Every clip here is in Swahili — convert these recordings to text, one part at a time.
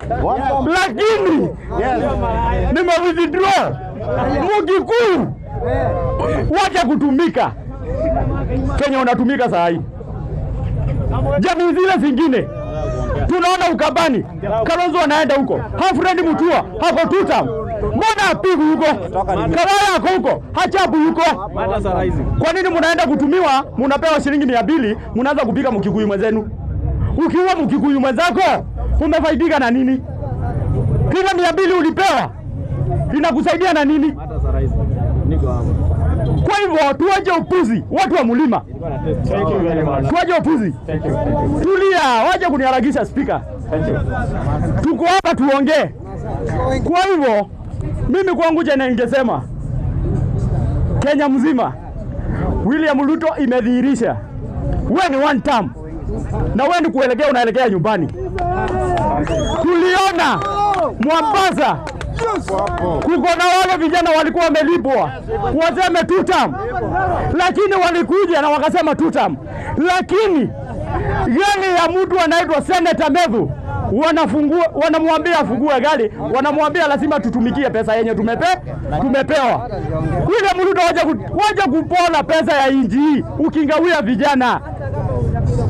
Lakini nime withdraw. Mkikuyu, wacha kutumika Kenya unatumika saa hii. Jamii zile zingine tunaona Ukambani, Kalonzo anaenda huko, Alfred Mutua hako tutam, mbona apigwi huko? Kawaya ako huko, hachabu huko. Kwa nini munaenda kutumiwa? Munapewa shilingi 200, munaanza kupiga Mkikuyu mwenzenu. Ukiua Mkikuyu mwenzako umefaidika na nini? Kila 200 ulipewa inakusaidia na nini? Kwa hivyo tuache upuzi, watu wa mlima, tuache upuzi, tulia, wache kuniharakisha spika. Tuko hapa tuongee. Kwa hivyo mimi kwangu jana ningesema Kenya mzima, William Ruto imedhihirisha we ni one term na we ni kuelekea unaelekea nyumbani. Tuliona Mombasa kuko na wale vijana walikuwa wamelipwa waseme two term, lakini walikuja na wakasema two term, lakini gari ya mtu anaitwa Senator Methu wanafungua, wanamwambia afungue gari, wanamwambia lazima tutumikie pesa yenye tumepewa. William Ruto, waje kupola pesa ya inji hii ukingawia vijana.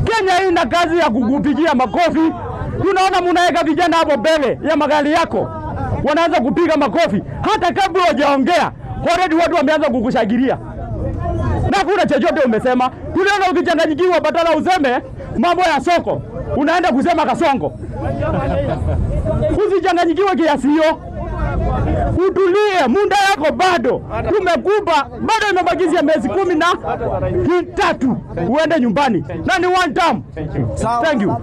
Kenya hii ina kazi ya kukupigia makofi. Tunaona munaweka vijana hapo mbele ya magari yako, wanaanza kupiga makofi hata kabla hujaongea, already watu wameanza kukushangilia na kuna chochote umesema. Tuliona ukichanganyikiwa, badala useme mambo ya soko, unaenda kusema Kasongo. Usichanganyikiwe kiasi hiyo, utulie, muda yako bado tumekupa, bado imebakizia miezi 13 uende nyumbani, na ni one term. Thank you.